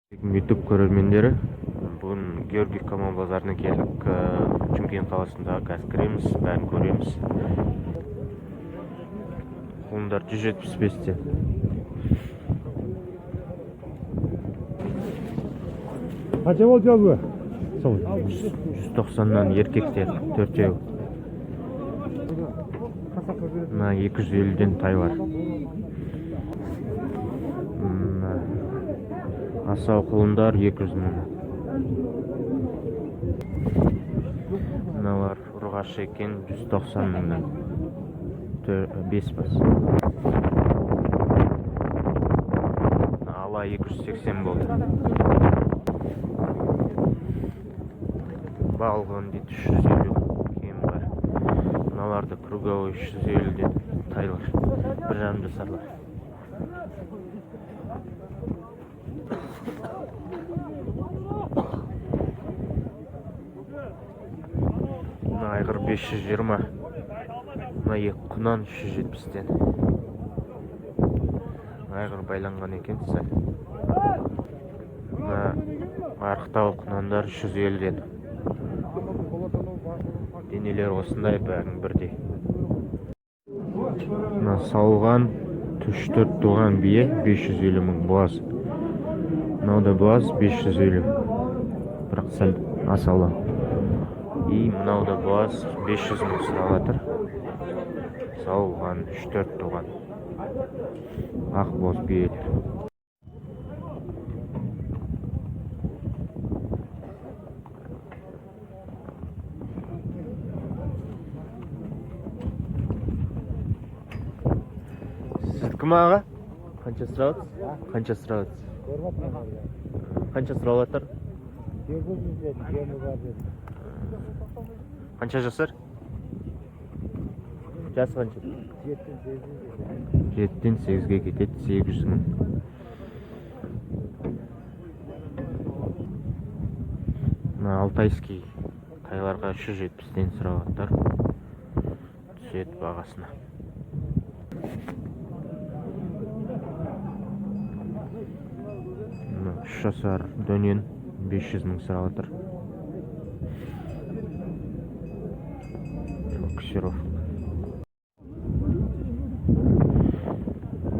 YouTube көрермендері, бүгін Георгиевка мал базарына келдік. Шымкент қаласындағы. Қазір кіреміз, бәрін көреміз. Құлындар 175-тен. Қанша болды жазғы? Сол 190-нан еркектер төртеу. Мына 250-ден тай бар. Мына асау құлындар 200 мың. Мыналар ұрғашы екен, 190 мыңнан. Бес бас. Ала 280 болды. Балғын дейді, 350 кем бар. Мыналарды круговой 350-ден тайлар. 1,5 жасарлар. Мына айғыр 520. Мына екі құнан 370-тен. Айғыр байланған екен сәл. Мына арықтау құнандар 350-ден. Денелері осындай, бәрінің бірдей. Мына сауылған үш төрт туған бие 550 мың, буаз. Мынау да буаз, 550. Бірақ сәл асаулау. И мынау да буаз, 500 мың сұрап жатыр. Сауылған, үш төрт туған. Ақ боз биелер. Сіздікі ма, аға? Қанша сұрап жатсыз? Қанша сұрап жатсыз? Қанша сұрап жатыр? 800 дедім, жемі бар дедім. Қанша жасар? Жасы қанша? 7-ден 8-ге дедім. 7-ден 8-ге кетеді, 800 мың. Мына алтайский тайларға 370-тен сұрап жатыр. Түседі бағасына. Мына 3 жасар дөнен 500 мың сұрап жатыр. Фокусировка.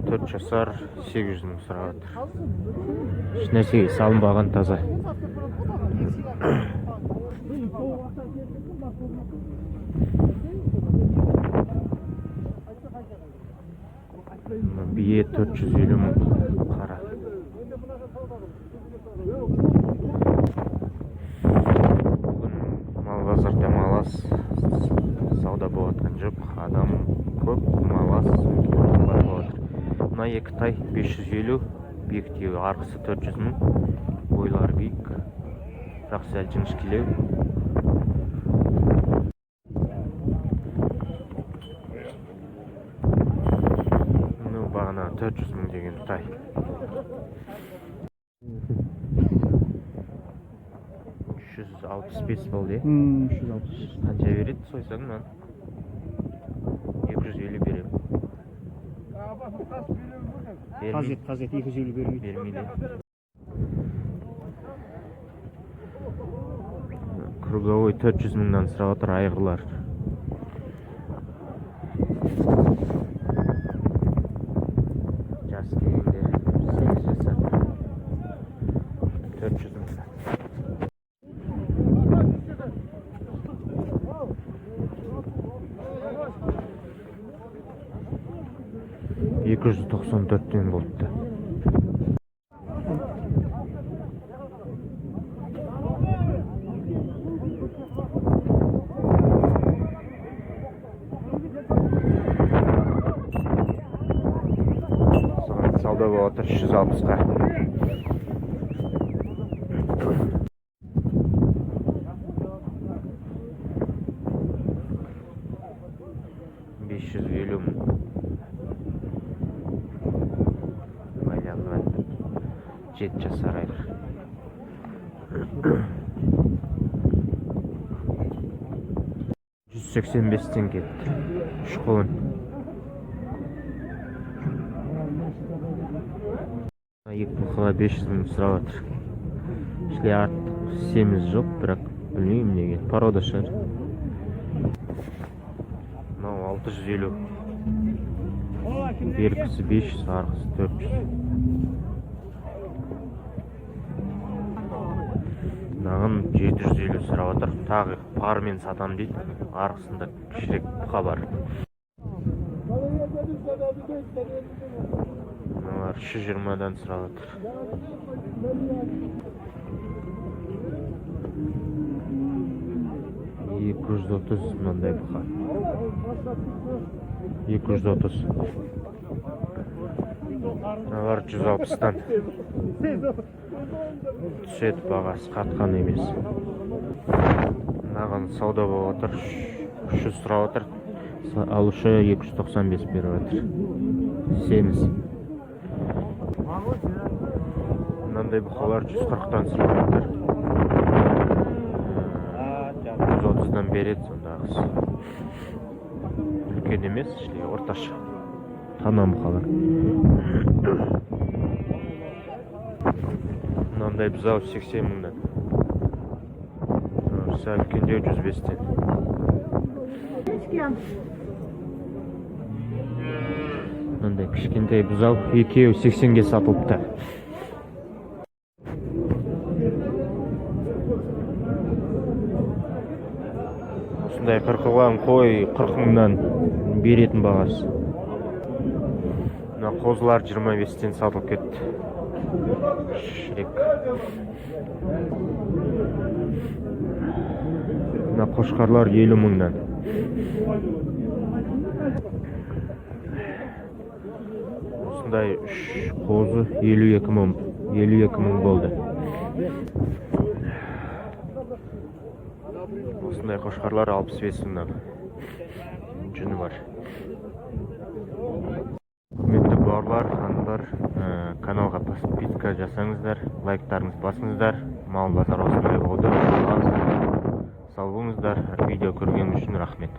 4 жасар 800 мың сұрап жатыр. Еш нәрсеге салынбаған, таза. Мына бие 450 мың, қара. Бүгін мал базарда мал аз, сауда болып жатқан жоқ. Адам көп, мал аз, қымбат болып жатыр. Мына екі тай 550, биіктеу, арғысы 400 мың. Бойлары биік, бірақ сәл жіңішкелеу. Ну, бағана 400 мың деген тай. 365 болды, иә? 360. Қанша береді сойсаң мынаны? 250 беремін. Бермейді. Қазет, қазет 250 бермейді. Бермейді. Круговой 400 мыңнан сұрап жатыр айғырлар. Жас дегенде 8 жасар. 400 мыңнан. 294-тен болыпты. Соған сауда болып жатыр 360-қа. 550 мың. Байланған 7 жасар айғыр. 185-тен кетті. Үш құлын. Екі бұқаға 500 мың сұрап жатыр. Ішінде артық семіз жоқ, бірақ білмеймін неге. Порода шығар. Мынау 650. Бергісі 500, арғысы 400. Мынаған 750 сұрап жатыр. Тағы пармен сатам дейді. Арғысында кішірек бұқа бар. Мыналар 320-дан сұрап жатыр. 230 мынандай бұқа. 230. Мыналар 160-тан. Түседі бағасы, қатқан емес. Мынаған сауда болып жатыр. 300 сұрап жатыр. Алушы 295 беріп жатыр. Семіз. Мынандай бұқалар 140-тан сұрап жатыр. 130-дан береді сондағысы. Үлкен емес, ішінде орташа. Тана бұқалар. Мынандай бұзау 80 мыңнан. Сәл үлкендеу 105-тен. Мынандай кішкентай бұзау екеуі 80-ге сатылыпты. Осындай қырқылған қой 40 мыңнан беретін бағасы. Мына қозылар 25-тен сатылып кетті. Шрек. Мына қошқарлар 50 мыңнан. Осындай үш қозы 52 мың, 52 мың болды. Осындай қошқарлар 65 мыңнан. Жүні бар. Құрметті бауырлар, ханымдар, каналға подписка жасаңыздар, лайктарыңызды басыңыздар. Мал базар осындай болды. Сау болыңыздар. Видео көрген үшін рахмет.